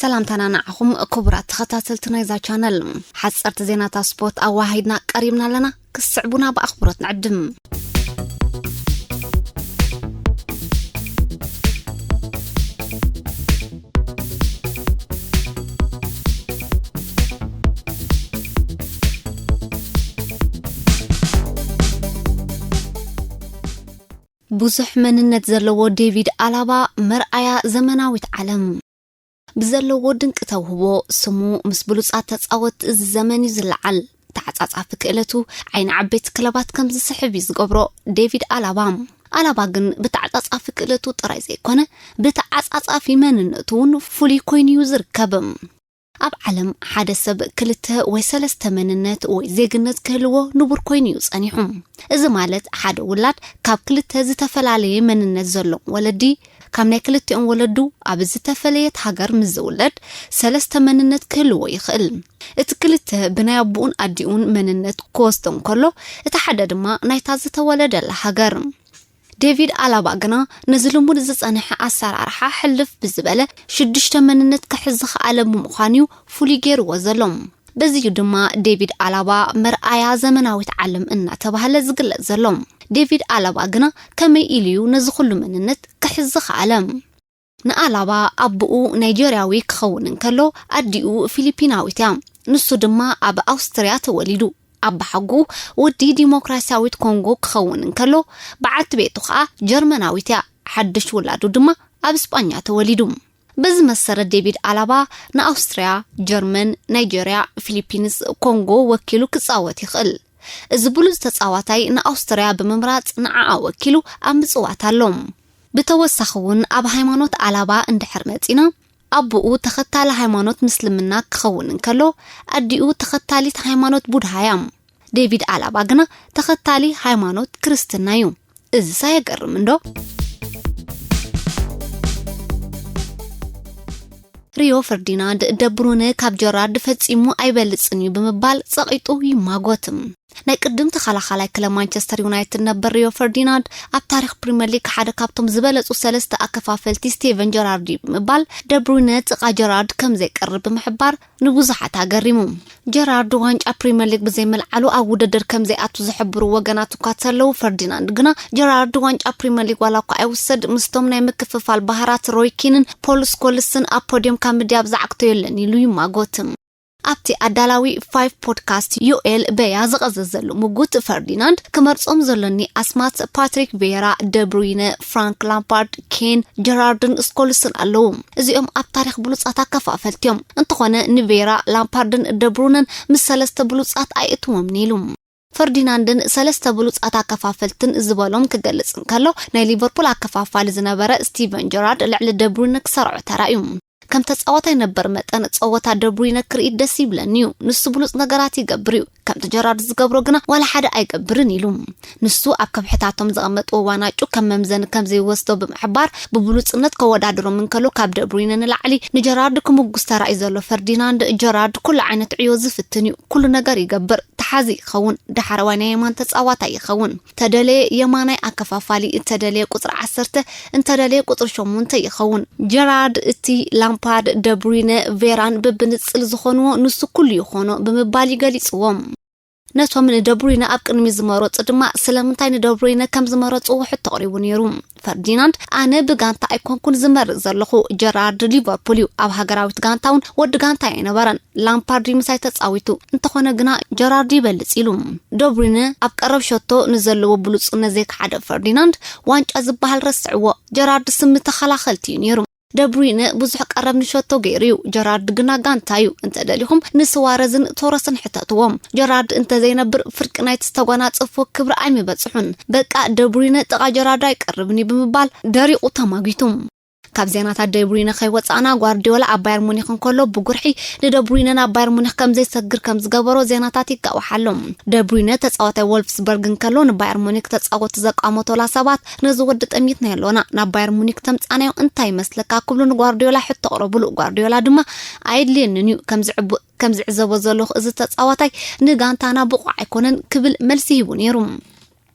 ሰላምታና ንዓኹም ክቡራት ተኸታተልቲ ናይዛ ቻነል። ሓጸርቲ ዜናታት ስፖርት ኣዋሃሂድና ቀሪብና ኣለና። ክስዕቡና ብኣኽብሮት ንዕድም። ብዙሕ መንነት ዘለዎ ዴቪድ ኣላባ መርኣያ ዘመናዊት ዓለም። ብዘለዎ ድንቂ ተውህቦ ስሙ ምስ ብሉጻት ተጻወትቲ እዚ ዘመን እዩ ዝለዓል። ተዓጻጻፊ ክእለቱ ዓይኒ ዓበይቲ ክለባት ከም ዝስሕብ እዩ ዝገብሮ ዴቪድ ኣላባ። ኣላባ ግን ብተዓጻጻፊ ክእለቱ ጥራይ ዘይኮነ ብተዓጻጻፊ መንነቱ እውን ፍሉይ ኮይኑ እዩ ዝርከብ። ኣብ ዓለም ሓደ ሰብ ክልተ ወይ ሰለስተ መንነት ወይ ዜግነት ክህልዎ ንቡር ኮይኑ እዩ ጸኒሑ። እዚ ማለት ሓደ ውላድ ካብ ክልተ ዝተፈላለየ መንነት ዘሎም ወለዲ ካብ ናይ ክልቲኦም ወለዱ ኣብ ዝተፈለየት ሃገር ምስ ዝውለድ ሰለስተ መንነት ክህልዎ ይኽእል። እቲ ክልተ ብናይ ኣቦኡን ኣዲኡን መንነት ክወስዶ እንከሎ፣ እቲ ሓደ ድማ ናይታ ዝተወለደላ ሃገር። ዴቪድ ኣላባ ግና ነዚ ልሙድ ዝጸንሐ ኣሰራርሓ ሕልፍ ብዝበለ ሽዱሽተ መንነት ክሕዝ ዝኸኣለ ብምዃኑ እዩ ፍሉይ ገይርዎ ዘሎ። በዚዩ ድማ ዴቪድ ኣላባ መርኣያ ዘመናዊት ዓለም እናተባህለ ዝግለጽ ዘሎ። ዴቪድ ኣላባ ግና ከመይ ኢሉ እዩ ነዚ ኩሉ መንነት ክሕዝ ዝኸኣለ? ንኣላባ ኣቦኡ ናይጀርያዊ ክኸውን እንከሎ ኣዲኡ ፊሊፒናዊት እያ። ንሱ ድማ ኣብ ኣውስትርያ ተወሊዱ። ኣባሓጎኡ ወዲ ዲሞክራሲያዊት ኮንጎ ክኸውን እንከሎ በዓልቲ ቤቱ ኸኣ ጀርመናዊት እያ። ሓድሽ ውላዱ ድማ ኣብ ስጳኛ ተወሊዱ። በዚ መሰረት ዴቪድ ኣላባ ንኣውስትርያ፣ ጀርመን፣ ናይጀርያ፣ ፊሊፒንስ፣ ኮንጎ ወኪሉ ክጻወት ይኽእል። እዚ ብሉጽ ተጻዋታይ ንኣውስትርያ ብምምራጽ ንዓኣ ወኪሉ ኣብ ምጽዋት ኣሎ። ብተወሳኺ እውን ኣብ ሃይማኖት ኣላባ እንድሕር መጺና፣ ኣቦኡ ተኸታሊ ሃይማኖት ምስልምና ክኸውን እንከሎ፣ ኣዲኡ ተኸታሊት ሃይማኖት ቡድሃ እያ። ዴቪድ ኣላባ ግና ተኸታሊ ሃይማኖት ክርስትና እዩ። እዚስ ኣየገርምን ዶ? ሪዮ ፈርዲናንድ ደብሩነ ካብ ጀራርድ ፈጺሙ ኣይበልጽን እዩ ብምባል ጸቒጡ ይማጎት። ናይ ቅድም ተኸላኻላይ ክለብ ማንቸስተር ዩናይትድ ነበር ሪዮ ፈርዲናንድ ኣብ ታሪኽ ፕሪምየር ሊግ ሓደ ካብቶም ዝበለጹ ሰለስተ ኣከፋፈልቲ ስቴቨን ጀራርድ እዩ ብምባል ደብሩነ ጥቓ ጀራርድ ከም ዘይቀርብ ብምሕባር ንብዙሓት ኣገሪሙ። ጀራርድ ዋንጫ ፕሪምየር ሊግ ብዘይምልዓሉ ኣብ ውድድር ከም ዘይኣቱ ዝሕብሩ ወገናት እኳ እንተለዉ፣ ፈርዲናንድ ግና ጀራርድ ዋንጫ ፕሪምየር ሊግ ዋላ እኳ ኣይውሰድ፣ ምስቶም ናይ ምክፍፋል ባህራት ሮይ ኪንን ፖል ስኮልስን ኣብ ፖድዮም ካብ ምድያብ ዝዓግቶ የለን ኢሉ ይማጎት። ኣብቲ ኣዳላዊ ፋይቭ ፖድካስት ዮኤል በያ ዝቐዘዘሉ ምጉት፣ ፈርዲናንድ ክመርጾም ዘሎኒ ኣስማት ፓትሪክ ቬራ፣ ደብሩይነ፣ ፍራንክ ላምፓርድ፣ ኬን፣ ጀራርድን ስኮልስን ኣለዉ። እዚኦም ኣብ ታሪኽ ብሉጻት ኣከፋፈልቲ እዮም። እንተኾነ ንቬራ፣ ላምፓርድን ደብሩነን ምስ ሰለስተ ብሉጻት ኣይእትዎምን ኢሉ። ፈርዲናንድን ሰለስተ ብሉጻት ኣከፋፈልትን ዝበሎም ክገልጽ እንከሎ፣ ናይ ሊቨርፑል ኣከፋፋሊ ዝነበረ ስቲቨን ጀራርድ ልዕሊ ደብሩይነ ክሰርዖ ተራእዩ። ከም ተጻዋታይ ነበር መጠን ጸወታ ደብሩይነ ክርኢ ደስ ይብለኒ እዩ። ንሱ ብሉጽ ነገራት ይገብር እዩ። ከምቲ ጀራርድ ዝገብሮ ግና ዋላ ሓደ ኣይገብርን ኢሉ። ንሱ ኣብ ከብሕታቶም ዘቐመጥዎ ዋናጩ ከም መምዘኒ ከም ዘይወስዶ ብምሕባር፣ ብብሉጽነት ከወዳድሮም እንከሎ ካብ ደብሩይነ ንላዕሊ ንጀራርድ ክምጉስ ተራእዩ ዘሎ ፈርዲናንድ፣ ጀራርድ ኩሉ ዓይነት ዕዮ ዝፍትን እዩ። ኩሉ ነገር ይገብር። ተሓዚ ይኸውን። ዳሕረዋይ ናይ የማን ተጻዋታይ ይኸውን። ተደለየ የማናይ ኣከፋፋሊ፣ እንተደለየ ቁጽሪ ዓሰርተ፣ እንተደለየ ቁጽሪ ሸሞንተ ይኸውን። ጀራርድ እቲ ላምፓርድ፣ ደብሩይነ፣ ቬራን ብብንጽል ዝኾንዎ ንሱ ኩሉ ይኾኖ ብምባል ይገሊጽዎም። ነቶም ንደብሩይነ ኣብ ቅድሚ ዝመረጹ ድማ ስለምንታይ ንደብሩይነ ከም ዝመረጽዎ ሕቶ ኣቕሪቡ ነይሩ። ፈርዲናንድ፣ ኣነ ብጋንታ ኣይኮንኩን ዝመርጽ ዘለኹ፣ ጀራርድ ሊቨርፑል እዩ። ኣብ ሃገራዊት ጋንታ እውን ወዲ ጋንታ ኣይነበረን። ላምፓርድ ምሳይ ተጻዊቱ፣ እንተኾነ ግና ጀራርድ ይበልጽ ኢሉ። ደብሩይነ ኣብ ቀረብ ሸቶ ንዘለዎ ብሉጽነት ዘይከሓደ ፈርዲናንድ፣ ዋንጫ ዝበሃል ረስዕዎ፣ ጀራርድ ስሚ ተኸላኸልቲ እዩ ነይሩ። ደብሩይነ ብዙሕ ቀረብ ንሸቶ ገይሩ እዩ፣ ጀራርድ ግና ጋንታ እዩ። እንተደሊኹም ንስዋረዝን ቶረስን ሕተትዎም። ጀራርድ እንተዘይነብር ፍርቂ ናይቲ ዝተጓናጸፎ ክብሪ ኣይምበጽሑን። በቃ ደብሩይነ ጥቓ ጀራርድ ኣይቀርብን እዩ ብምባል ደሪቑ ተማጊቱ። ካብ ዜናታት ደብሩይነ ከይወጻእና፣ ጓርዲዮላ ኣብ ባየር ሙኒክ እንከሎ ብጉርሒ ንደብሩይነ ናብ ባየር ሙኒክ ከም ዘይሰግር ከም ዝገበሮ ዜናታት ይጋዋሕ ኣሎ። ደብሩይነ ተጻዋታይ ወልፍስበርግ እንከሎ ንባየር ሙኒክ ተጻወቲ ዘቃመቶላ ሰባት ነዚ ወዲ ጠሚትና ኣሎና፣ ናብ ባየር ሙኒክ ተምጻናዮ እንታይ ይመስለካ ክብሉ ንጓርዲዮላ ሕቶ ኣቕረብሉ። ጓርዲዮላ ድማ ኣየድልየንን እዩ፣ ከም ዝዕቡ-፣ ከም ዝዕዘቦ ዘለኹ እዚ ተጻዋታይ ንጋንታና ብቑዕ ኣይኮነን ክብል መልሲ ሂቡ ነይሩ።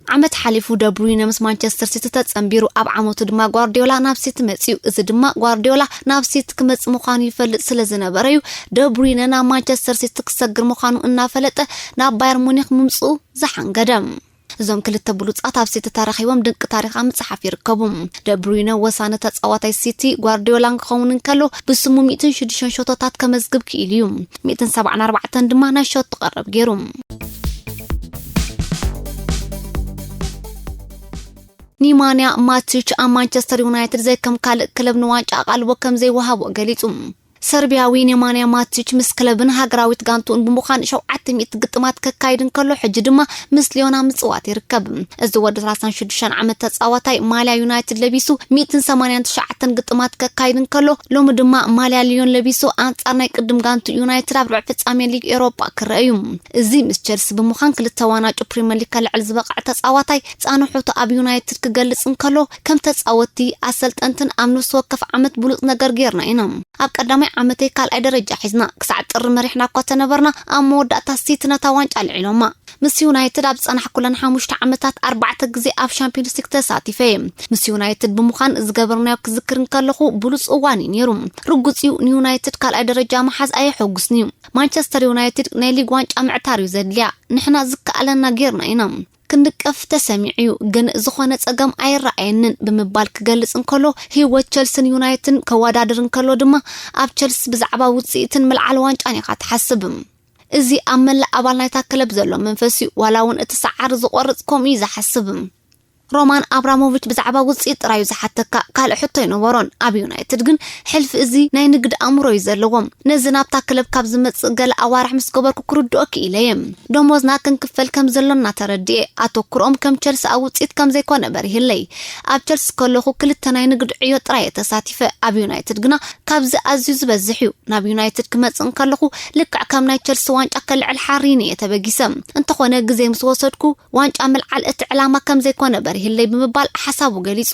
ዓመት ሓሊፉ ደብሩይነ ምስ ማንቸስተር ሲቲ ተጸንቢሩ፣ ኣብ ዓመቱ ድማ ጓርዲዮላ ናብ ሲቲ መጺኡ። እዚ ድማ ጓርዲዮላ ናብ ሲቲ ክመጽእ ምዃኑ ይፈልጥ ስለ ዝነበረ እዩ ደብሩይነ ናብ ማንቸስተር ሲቲ ክሰግር ምዃኑ እናፈለጠ ናብ ባየር ሙኒክ ምምጽኡ ዝሓንገደ። እዞም ክልተ ብሉጻት ኣብ ሲቲ ተራኺቦም ድንቂ ታሪኽ ኣብ ምጽሓፍ ይርከቡ። ደብሩይነ ወሳኒ ተጻዋታይ ሲቲ ጓርዲዮላን ክኸውን እንከሎ፣ ብስሙ ሚእትን ሽዱሽተን ሸቶታት ከመዝግብ ክኢሉ እዩ። ሚእትን ሰብዓን ኣርባዕተን ድማ ናይ ሸቶ ቀረብ ገይሩ። ኒማንያ ማቲች ኣብ ማንቸስተር ዩናይትድ ዘይከም ካልእ ክለብ ንዋንጫ ኣቓልቦ ከም ዘይወሃቦ ገሊጹ። ሰርቢያዊ ኔማንያ ማቲች ምስ ክለብን ሃገራዊት ጋንቱን ብምዃን ሸውዓተ ሚእቲ ግጥማት ከካይድ እንከሎ፣ ሕጂ ድማ ምስ ሊዮና ምጽዋት ይርከብ። እዚ ወዲ ሰላሳን ሽዱሽተን ዓመት ተጻዋታይ ማልያ ዩናይትድ ለቢሱ ሚእትን ሰማንያን ትሽዓተን ግጥማት ከካይድ እንከሎ፣ ሎሚ ድማ ማልያ ሊዮን ለቢሱ ኣንጻር ናይ ቅድም ጋንቱ ዩናይትድ ኣብ ርብዕ ፍጻሜ ሊግ ኤሮጳ ክረአ እዩ። እዚ ምስ ቸልሲ ብምዃን ክልተ ዋናጩ ፕሪምየር ሊግ ከልዕል ዝበቕዐ ተጻዋታይ ጻንሖቱ ኣብ ዩናይትድ ክገልጽ እንከሎ፣ ከም ተጻወትቲ፣ ኣሰልጠንትን ኣብ ነፍሲ ወከፍ ዓመት ብሉጽ ነገር ጌርና ኢና። ኣብ ቀዳማይ ዓመተይ ካልኣይ ደረጃ ሒዝና፣ ክሳዕ ጥሪ መሪሕና እኳ ተነበርና፣ ኣብ መወዳእታ ሲቲ ነታ ዋንጫ ኣልዒሎማ። ምስ ዩናይትድ ኣብ ዝጸናሕኩለን ሓሙሽተ ዓመታት ኣርባዕተ ግዜ ኣብ ሻምፒዮንስ ሊግ ተሳቲፈ እየ። ምስ ዩናይትድ ብምዃን ዝገበርናዮ ክዝክር እንከለኹ ብሉጽ እዋን እዩ ነይሩ። ርጉጽ እዩ፣ ንዩናይትድ ካልኣይ ደረጃ ምሓዝ ኣየሐጉስን እዩ። ማንቸስተር ዩናይትድ ናይ ሊግ ዋንጫ ምዕታር እዩ ዘድልያ። ንሕና ዝከኣለና ጌርና ኢና። ክንድቀፍ ተሰሚዑ እዩ፣ ግን ዝኾነ ጸገም ኣይረኣየንን ብምባል ክገልጽ እንከሎ፣ ህይወት ቸልስን ዩናይትን ከወዳድር እንከሎ ድማ፣ ኣብ ቸልሲ ብዛዕባ ውጽኢትን ምልዓል ዋንጫን ኢኻ ትሓስብ። እዚ ኣብ መላእ ኣባል ናይታ ክለብ ዘሎ መንፈስ እዩ፣ ዋላ እውን እቲ ሰዓሪ ዝቖርጽ ከምኡ እዩ ዝሓስብ። ሮማን ኣብራሞቪች ብዛዕባ ውጽኢት ጥራይ እዩ ዝሓተካ፣ ካልእ ሕቶ ኣይነበሮን። ኣብ ዩናይትድ ግን ሕልፊ እዚ ናይ ንግድ ኣእምሮ እዩ ዘለዎም። ነዚ ናብታ ክለብ ካብ ዝመጽእ ገለ ኣዋርሕ ምስ ገበርኩ ክርድኦ ክኢለ እየ። ደሞዝና ክንክፈል ከም ዘሎና ተረዲኤ፣ ኣተኩሮኦም ከም ቸልሲ ኣብ ውጽኢት ከም ዘይኮነ በሪህለይ። ኣብ ቸልሲ ከለኹ ክልተ ናይ ንግድ ዕዮ ጥራይ እየ ተሳቲፈ፣ ኣብ ዩናይትድ ግና ካብዚ ኣዝዩ ዝበዝሕ እዩ። ናብ ዩናይትድ ክመጽእ እንከለኹ ልክዕ ከም ናይ ቸልሲ ዋንጫ ከልዕል ሓሪኒ እየ ተበጊሰ። እንተኾነ ግዜ ምስ ወሰድኩ ዋንጫ ምልዓል እቲ ዕላማ ከም ዘይኮነ በሪህለይ ብምባል ሓሳቡ ገሊጹ።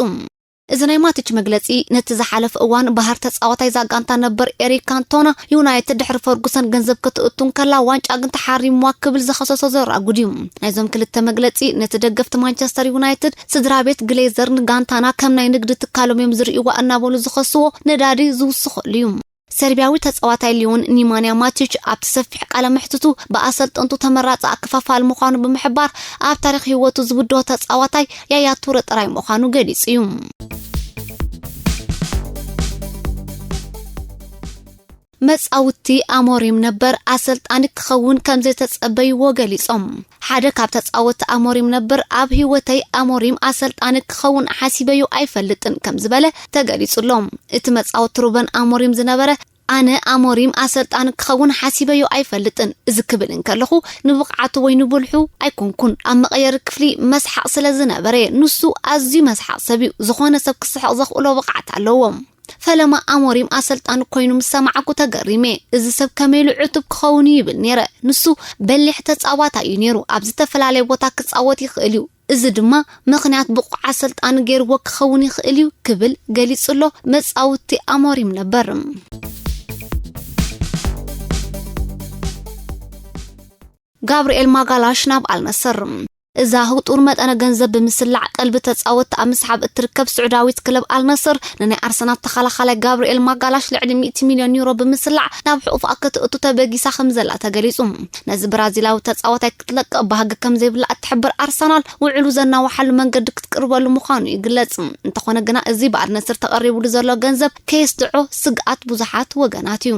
እዚ ናይ ማቲች መግለጺ ነቲ ዝሓለፈ እዋን ባህር ተጻዋታይ እዛ ጋንታ ነበር ኤሪክ ካንቶና፣ ዩናይትድ ድሕሪ ፈርጉሰን ገንዘብ ክትእቱ እንከላ ዋንጫ ግን ተሓሪምዋ ክብል ዝኸሰሶ ዘራጉድ እዩ። ናይዞም ክልተ መግለጺ ነቲ ደገፍቲ ማንቸስተር ዩናይትድ ስድራ ቤት ግሌዘር ንጋንታና ከም ናይ ንግዲ ትካሎም እዮም ዝርእይዋ እናበሉ ዝኸስዎ ነዳዲ ዝውስኸሉ እዩ። ሰርቢያዊ ተጻዋታይ ሊዮን ኒማንያ ማቲች ኣብቲ ሰፊሕ ቃለ መሕትቱ ብኣሰልጠንቱ ተመራጺ ኣከፋፋሊ ምዃኑ ብምሕባር፣ ኣብ ታሪኽ ህይወቱ ዝብድሆ ተጻዋታይ ያያ ቱረ ጥራይ ምዃኑ ገሊጹ እዩ። መጻውቲ ኣሞሪም ነበር ኣሰልጣኒ ክኸውን ከም ዘይተጸበይዎ ገሊጾም። ሓደ ካብ ተጻወትቲ ኣሞሪም ነበር ኣብ ህይወተይ ኣሞሪም ኣሰልጣኒ ክኸውን ሓሲበዮ ኣይፈልጥን ከም ዝበለ ተገሊጹ ኣሎ። እቲ መጻወቲ ሩበን ኣሞሪም ዝነበረ፣ ኣነ ኣሞሪም ኣሰልጣኒ ክኸውን ሓሲበዮ ኣይፈልጥን። እዚ ክብል እንከለኹ ንብቕዓቱ ወይ ንብልሑ ኣይኮንኩን። ኣብ መቐየሪ ክፍሊ መስሓቕ ስለ ዝነበረ፣ ንሱ ኣዝዩ መስሓቕ ሰብ እዩ። ዝኾነ ሰብ ክስሕቕ ዘኽእሎ ብቕዓት ኣለዎ። ፈለማ ኣሞሪም ኣሰልጣኒ ኮይኑ ምስ ሰማዕኩ ተገሪመ። እዚ ሰብ ከመይ ኢሉ ዕቱብ ክኸውን እዩ ይብል ነይረ። ንሱ በሊሕ ተጻዋታይ እዩ ነይሩ። ኣብ ዝተፈላለየ ቦታ ክጻወት ይኽእል እዩ። እዚ ድማ ምኽንያት ብቑዕ ኣሰልጣኒ ገይርዎ ክኸውን ይኽእል እዩ ክብል ገሊጹ ኣሎ መጻውቲ ኣሞሪም ነበር። ጋብርኤል ማጋላሽ ናብ ኣልነስር። እዛ ህጡር መጠነ ገንዘብ ብምስላዕ ቀልቢ ተጻወትቲ ኣብ ምስሓብ እትርከብ ስዑዳዊት ክለብ ኣልነስር፣ ንናይ ኣርሰናል ተኸላኻላይ ጋብርኤል ማጋላሽ ልዕሊ ሚእቲ ሚልዮን ዩሮ ብምስላዕ ናብ ሕቑፋ ከተእቱ ተበጊሳ ከም ዘላ ተገሊጹ። ነዚ ብራዚላዊ ተጻዋታይ ክትለቅቕ ባህጊ ከም ዘይብላ እትሕብር ኣርሰናል፣ ውዕሉ ዘናውሓሉ መንገዲ ክትቅርበሉ ምዃኑ ይግለጽ። እንተኾነ ግና፣ እዚ ብኣልነስር ተቐሪቡሉ ዘሎ ገንዘብ ከየስድዖ ስግኣት ብዙሓት ወገናት እዩ።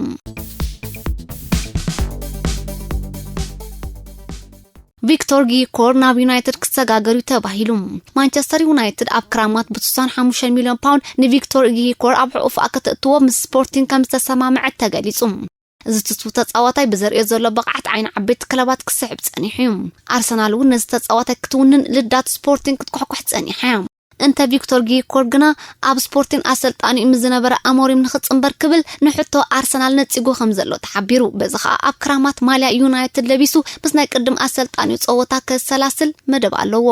ቪክቶር ጊኮር ናብ ዩናይትድ ክሰጋገር እዩ ተባሂሉ። ማንቸስተር ዩናይትድ ኣብ ክራማት ብስሳን ሓሙሽተን ሚልዮን ፓውንድ ንቪክቶር ጊኮር ኣብ ሕቑፋ ከተእትዎ ምስ ስፖርቲንግ ከም ዝተሰማምዐት ተገሊጹ። እዚ ትስፉ ተጻዋታይ ብዘርእዮ ዘሎ ብቕዓት ዓይኒ ዓበይቲ ክለባት ክስሕብ ጸኒሑ እዩ። ኣርሰናል እውን ነዚ ተጻዋታይ ክትውንን ልዳት ስፖርቲንግ ክትኳሕኳሕ ጸኒሓ እያ። እንተ ቪክቶር ጊኮር ግና ኣብ ስፖርቲን ኣሰልጣኒኡ ምስ ዝነበረ ኣሞሪም ንኽጽንበር ክብል ንሕቶ ኣርሰናል ነጺጉ ከም ዘሎ ተሓቢሩ። በዚ ኸኣ ኣብ ክራማት ማልያ ዩናይትድ ለቢሱ ምስ ናይ ቅድም ኣሰልጣኒኡ ጸወታ ከሰላስል መደብ ኣለዎ።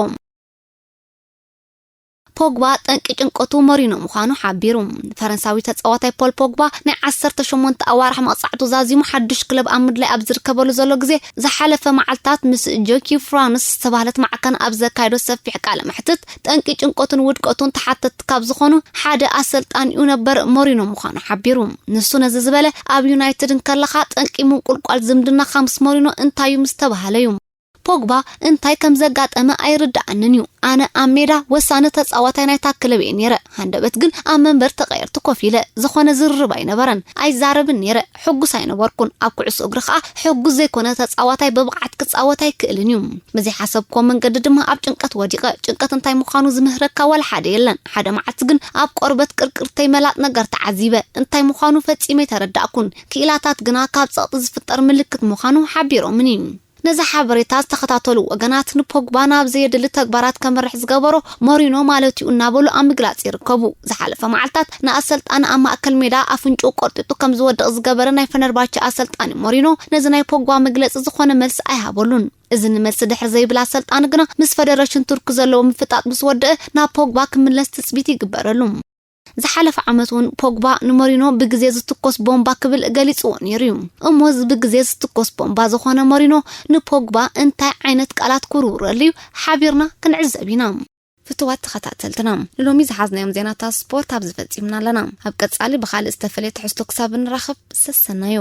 ፖግባ ጠንቂ ጭንቀቱ ሞሪኖ ምዃኑ ሓቢሩ። ፈረንሳዊ ተጻዋታይ ፖል ፖግባ ናይ ዓሰርተ ሸሞንተ ኣዋርሕ መቕጻዕቱ ዛዚሙ ሓድሽ ክለብ ኣብ ምድላይ ኣብ ዝርከበሉ ዘሎ ግዜ፣ ዝሓለፈ መዓልታት ምስ ጆኪ ፍራንስ ዝተባህለት ማዕከን ኣብ ዘካየዶ ሰፊሕ ቃለ መሕትት፣ ጠንቂ ጭንቀቱን ውድቀቱን ተሓተትቲ ካብ ዝኾኑ ሓደ ኣሰልጣኒኡ ነበር ሞሪኖ ምዃኑ ሓቢሩ። ንሱ ነዚ ዝበለ፣ ኣብ ዩናይትድ እንከለኻ ጠንቂ ምንቁልቋል ዝምድናኻ ምስ ሞሪኖ እንታይ እዩ ምስ ተባሃለ እዩ። ፖግባ እንታይ ከም ዘጋጠመ ኣይርድኣንን እዩ። ኣነ ኣብ ሜዳ ወሳኒ ተጻዋታይ ናይታ ክለብ እየ ነይረ። ሃንደበት ግን ኣብ መንበር ተቐየርቲ ኮፍ ኢለ፣ ዝኾነ ዝርርብ ኣይነበረን። ኣይዛረብን ነይረ። ሕጉስ ኣይነበርኩን። ኣብ ኩዕሶ እግሪ ከኣ ሕጉስ ዘይኮነ ተጻዋታይ ብብቕዓት ክጻወት ኣይክእልን እዩ። ብዘይሓሰብክዎ መንገዲ ድማ ኣብ ጭንቀት ወዲቐ። ጭንቀት እንታይ ምዃኑ ዝምህረካ ዋላ ሓደ የለን። ሓደ መዓልቲ ግን ኣብ ቆርበት ቅርቅርተይ መላጥ ነገር ተዓዚበ። እንታይ ምዃኑ ፈጺመ ኣይተረዳእኩን። ክኢላታት ግና ካብ ጸቕጢ ዝፍጠር ምልክት ምዃኑ ሓቢሮምኒ። ነዚ ሓበሬታ ዝተኸታተሉ ወገናት፣ ንፖግባ ናብ ዘየድሊ ተግባራት ከምርሕ ዝገበሮ ሞሪኖ ማለት እዩ እናበሉ ኣብ ምግላጽ ይርከቡ። ዝሓለፈ መዓልታት ንኣሰልጣኒ ኣብ ማእከል ሜዳ ኣፍንጭኡ ቆርጢጡ ከም ዝወድቕ ዝገበረ ናይ ፈነርባቸ ኣሰልጣኒ ሞሪኖ፣ ነዚ ናይ ፖግባ መግለጺ ዝኾነ መልሲ ኣይሃበሉን። እዚ ንመልሲ ድሕር ዘይብል ኣሰልጣኒ ግና፣ ምስ ፈደረሽን ቱርኪ ዘለዎ ምፍጣጥ ምስ ወደአ፣ ናብ ፖግባ ክምለስ ትጽቢት ይግበረሉ። ዝሓለፈ ዓመት እውን ፖግባ ንሞሪኖ ብግዜ ዝትኮስ ቦምባ ክብል ገሊጽዎ ነይሩ እዩ። እሞ እዚ ብግዜ ዝትኮስ ቦምባ ዝኾነ ሞሪኖ ንፖግባ እንታይ ዓይነት ቃላት ክውርውረሉ እዩ? ሓቢርና ክንዕዘብ ኢና። ፍቱዋት ተኸታተልትና፣ ንሎሚ ዝሓዝናዮም ዜናታት ስፖርት ኣብዚ ፈጺምና ኣለና። ኣብ ቀጻሊ ብኻልእ ዝተፈለየ ትሕዝቶ ክሳብ እንራኸብ፣ ሰሰናዩ።